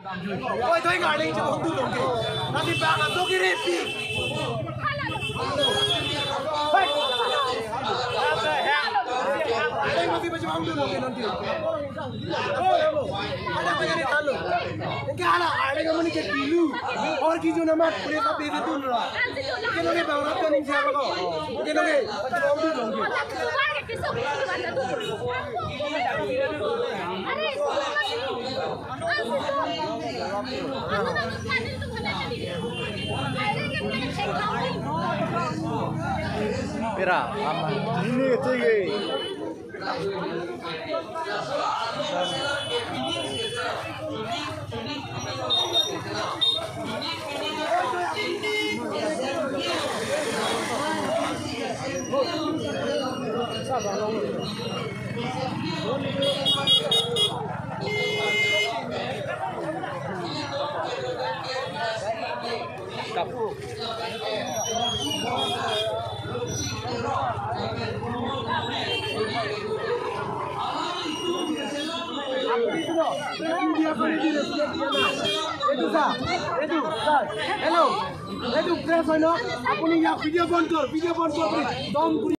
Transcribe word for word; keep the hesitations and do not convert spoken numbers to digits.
Oi, toi ngarling chibong tu dong ke. Nasi bang ato kiri pi. Ngarling masih macam tu dong ke nanti. Ada apa jadi talu? Ke ada, ada kamu ni ke dulu. Or ki juna mat, pura tapi itu dulu lah. Ke nanti bang rap kan siapa kau? Ke nanti macam tu dong ke. Pira? Ini kecil. এইটো চা, এইটো চা। হেল্ল', এইটো প্ৰেছ হয় ন? আপুনি ইয়াক ভিডিঅ' বন্ধ কৰ, ভিডিঅ' বন্ধ কৰ বুলি দম কৰি